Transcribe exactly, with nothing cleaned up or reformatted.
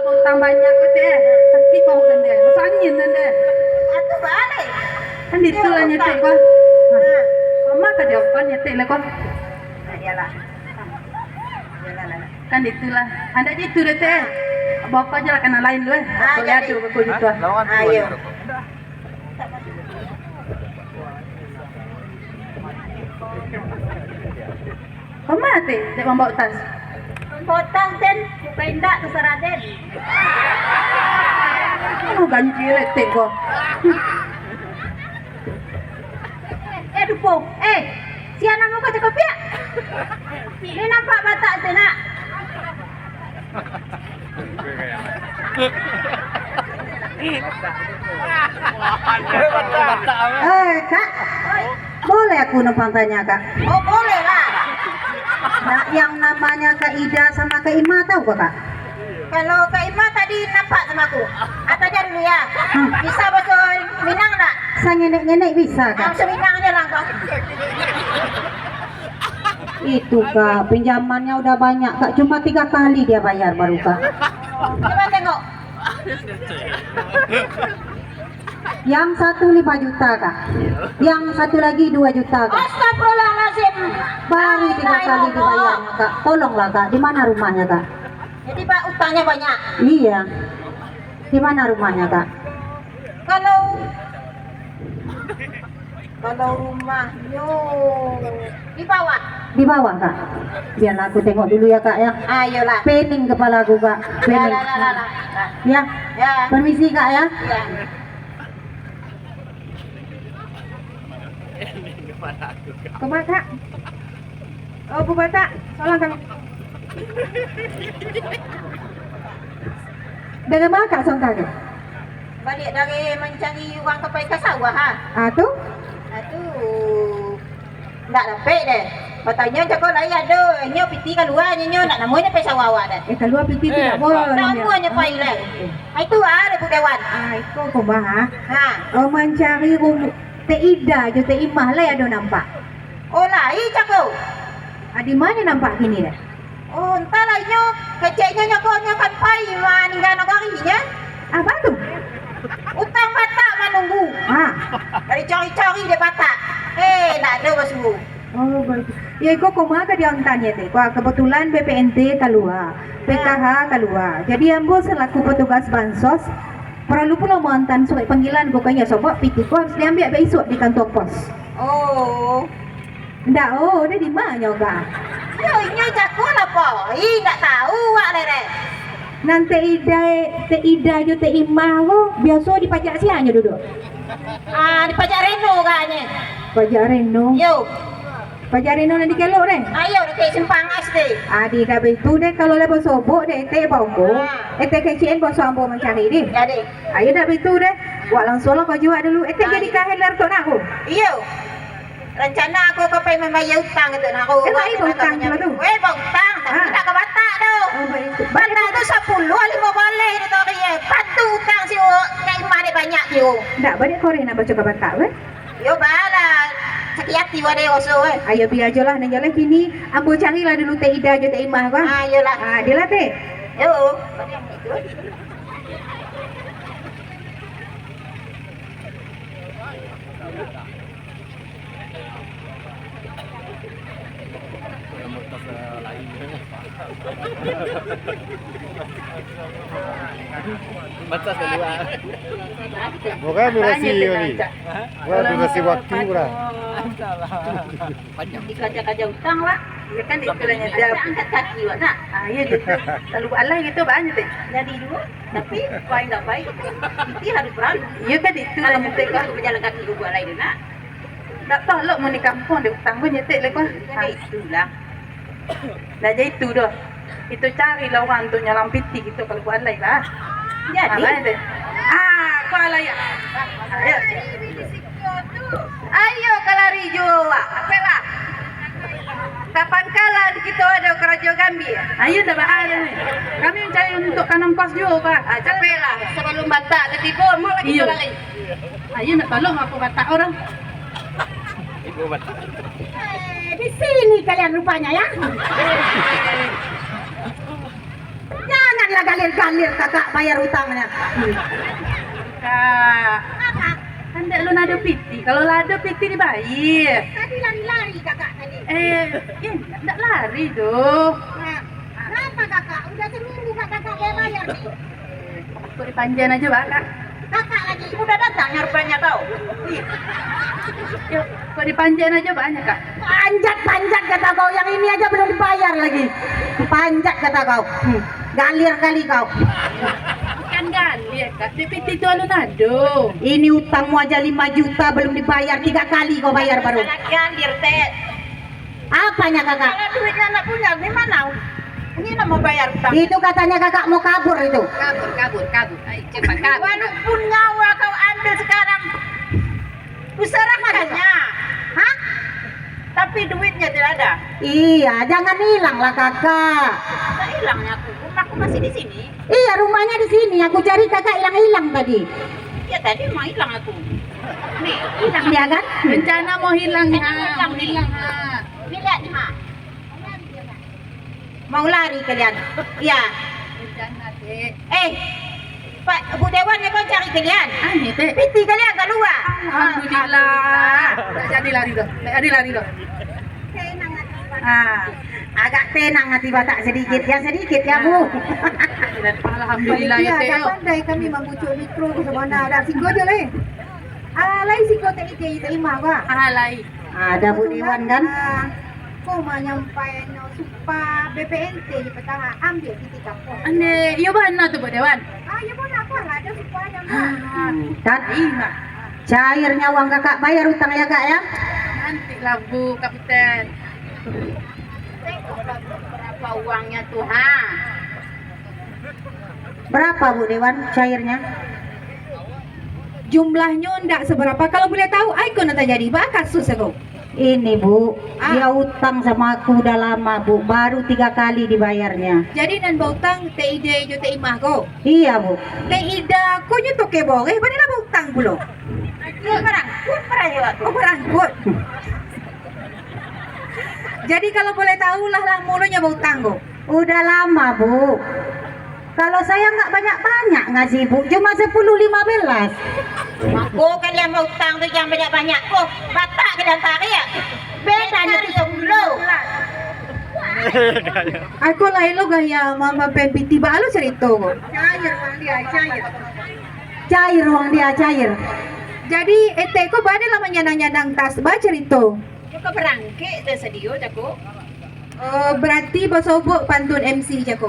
Utang banyak ko, Tek. Sakik ko udan deh. Masuk angin udan deh. Atuh balik. Kan ditu lah nyetek ko. Ha. Mama ka diokon nyetek lah ko. Nah, iyalah. Iyalah, lah. Kan ditu lah. Andak je itu deh, Tek. Bawa ko aja lah kana lain dulu, eh. Ah, jadi. Boleh ado bagus itu, ah. Lawan tu. Ayo. Kama, Tek, dek mambaok tas? Mambaok tas, Den. Buka indak, tasarah, Den. Anu ganjil, Tek, ko. Eh, dupo. Eh, sia namo ko cako piak? Ni nampak batak tu, nak? Eh, Kak, boleh aku numpang tanya, Kak? Oh, boleh lah. Nah, yang namanya Kak Ida sama Kak Ima tahu kok, Kak? Kalau Kak Ima tadi nampak sama aku. Atanya dulu ya. Hmm. Bisa bahasa Minang tak? Sangenek-ngenek bisa, Kak. Bahasa Minang aja lah kau. Itu, Kak, pinjamannya udah banyak, Kak. Cuma tiga kali dia bayar baru, Kak. Coba tengok. Yang satu lima juta, Kak. Yang satu lagi dua juta, Kak. Astagfirullahalazim. Baru tiga kali dibayarnya, Kak. Tolonglah, Kak. Di mana rumahnya, Kak? Jadi, Pak, utangnya banyak? Iya. Di mana rumahnya, Kak? Kalau Kalau rumahnyo di bawah. Di bawah, Kak. Biarlah aku tengok dulu ya, Kak, ya. Ayolah. Pening kepala aku, Kak. Ya, pening. Lah, lah, lah, lah, lah. Ya. Ya. Permisi, Kak, ya. Ya. Kemana, Kak? Oh, Bu Batak, tolong kami. Dari ma, Kak, sontak, Kak? Baliak dari mancari urang ka pai ka sawah, ha. Ah, tu? Ah, tu. Ndak dapek deh. Batanyo cako lai ado, nyo piti kalua, nyo, nyo ndak namuah nyo pai sawah awak deh. Eh, kalua piti tu ndak namuah nyo pai lai. Ah, itu ah, Datuk Dewan. Ah, iko koma, ha. Ha. Oh, mancari rum-, Tek Ida jo Tek Imah lai ado nampak. Oh, lai cako. Ah, di ma nyo nampak kini deh? Oh, antahlah inyo, keceknyo nyo ko nyo kan pai maningga nagari nyo. Apa tu? Utang Batak manunggu. Ha. Dari cari-cari dek Batak. Eh, ndak ado basuo. Oh, bagus. Ya, iko koma ka diantan ya, Tek. Wah, kebetulan B P N T kalua, P K H kalua. Jadi, ambo selaku petugas bansos, paralu pulo maantan surat panggilan ko ka inyo, sabab piti ko harus diambiak besok di kantor pos. Oh. Ndak, oh, udah di ma nyo, Kak? Yo, inyo jago lah, po. Ih, ndak tahu wak lerek. Nan Tek Ida, Tek Ida jo Tek Imah ko biaso dipajak sia nyo duduak? Ah, dipajak Reno, Kak, nyo. Pajak Reno? Yo. Pajak Reno nan di Kelok deh? Ayo, di Simpang S D. Ah, di dah baitu deh, kalau lah basobok deh, Tek baoko. Ah. Eh, Tek kecek en baso ambo mancari deh. Ya, deh. Ayo dah baitu deh. Wak langsung lah kau jual dulu. Eh, Tek jadi ka handler tu nak aku? Iyo. Rancana aku ka pai mambayia utang gitu nah, aku. Eh, baik, bautang juo tu. Weh, bautang, tapi ah, ndak ka Batak tu. Oh, baik. Batak tu sapuluah limo baleh di tori, eh. Patu utang si Kak Imah dek banyak si. Ndak, badek koreh nak baco ka Batak, weh? Yo, bala. Sakik ati wak dek oso, weh. Ayo, bia ajo lah, nan jaleh kini ambo carilah dulu Tek Ida jo Tek Imah, ko. Ah, iyolah. Ah, dilah, Tek. Yo. Bukan durasi kali. Bukan durasi waktu lah. Dikaja-kaja utang, Wak. Iyo kan, itu lah nyo. Angkat kaki, Wak, nak. Ah, iyo, gitu. Lalu alai gitu, banyak, Tek. Jadi juo, tapi, pai ndak pai, piti harus baralu. Iyo kan, itu lah nyo, Tek. Kalau bajalan kaki, bubuak alai tu, nak. Ndak tahu lo, mun di kampuang, dek utang ko nyo, Tek, leko. Jadi, itulah. Nah, jadi itu doh. Itu carilah urang untuak nyalang piti gitu, kalau buat alai, bah. Jadi? Alai, Tek. Ah, ko alai, ya. Ayo. Ayo, kalari juo, Wak. Apolah? Ka pangkalan kito ado karajo gambia. Ayo, ndak baa ni. Kami mancari untuak ka ongkos juo, Pak. Ah, capeklah. Sabalum Batak tu tibo, mau lagi. Iyo. Juo lai. Ayo, nak tolong apo Batak urang? Ibu Batak. Eh, di sini kalian rupanya, ya? Jangan Lah galir-galir kakak bayar utangnya. Kak, kan ndak alun ado pitih. Kalau lah ado pitih dibayar. Tadi lari-lari kakak tadi. Eh, eh, ndak lari doh. Nah, kenapa kakak? Udah seminggu kakak nggak bayar nih. Kok dipanjang aja, Kak? Kakak lagi. Udah datang rupanya kau. Ih. Yo, kok dipanjat aja banyak, Kak? Panjat, panjat kata kau, yang ini aja belum dibayar lagi. Panjat kata kau. Hmm. Galir kali kau. Bukan galir, Kak. Dek pitih tu alun ado. Ini utangmu aja lima juta belum dibayar, tiga kali kau bayar baru. Masalah galir, Tek. Apanya kakak? Kalau duitnya ndak punya, gimana? Ini ndak mau bayar utang. Itu katanya kakak mau kabur itu. Kabur, kabur, kabur. Ayo, cepat kabur. Walaupun nyawa kau ambil sekarang, kuserahkannya. Hah? Tapi duitnya tidak ada. Iya, jangan hilang lah kakak. Tidak hilangnya aku. Rumahku masih di sini. Iya, rumahnya di sini. Aku cari kakak hilang-hilang tadi. Iya, tadi emang hilang aku. Nih, hilang dia kan? Rencana mau hilang, ha, mau hilang, ha. Ni lihat ni, ha. Mau lari kalian. Iya. Rencana, Dek. Eh, Pak, Bu Dewan ni kau cari kalian. Ah, ni, Dek. Piti kalian keluar. Alhamdulillah. Tak jadi lari doh. Tak jadi lari doh. Ah, agak tenang hati Batak sedikit ya, sedikit ya, Bu. Alhamdulillah ya, Teh. Pandai kami mambucuk mikro tu sebenarnya. Dah siko je lai. Ah, lai siko tak ije, tak imah, Pak. Ah, lai. Ah, ada Bu Dewan kan? Ah, ko manyampaiannyo supa B P N T di petaha, ambil titik kapok. Ane, iyo bana tu, Bu Dewan. Ah, iyo bana, apa lah, ada supa ada, Pak. Hmm, kan? Imah. Cairnya uang kakak, bayar utang ya, Kak, ya? Nantilah, Bu Kapiten. Berapa uangnya tuh, ha? Berapa, Bu Dewan, cairnya? Jumlahnyo ndak seberapa. Kalau boleh tahu, ai ko nan tajadi. Baa kasus ko? Ini, Bu, ah, dia utang sama aku udah lama, Bu. Baru tiga kali dibayarnya. Jadi nan bautang Teh Ida jo Teh Imah ko? Iya, Bu. Teh Ida ko nyo toke boreh, bana lah bautang pulo. Barangkut, barangkut. Oh, barangkut. Jadi kalau boleh tahu lah, lah mulonyo bautang ko? Udah lama, Bu. Kalau saya nggak banyak-banyak ngaji, Bu, cuma sepuluh lima belas. Mako kalian bautang tu jangan banyak-banyak. Oh, Batak kalian tarik ya? Beda ni tu sepuluh. Aku lah elok gaya mama pempiti balu cerita ko. Cair uang dia, cair. Cair uang dia, cair. Jadi, etek ko bada lah manyanang-nyanang tas, ba cerita. Yo ka barangkek dah sadio, cako. Oh, berarti basobok pantun M C, cako.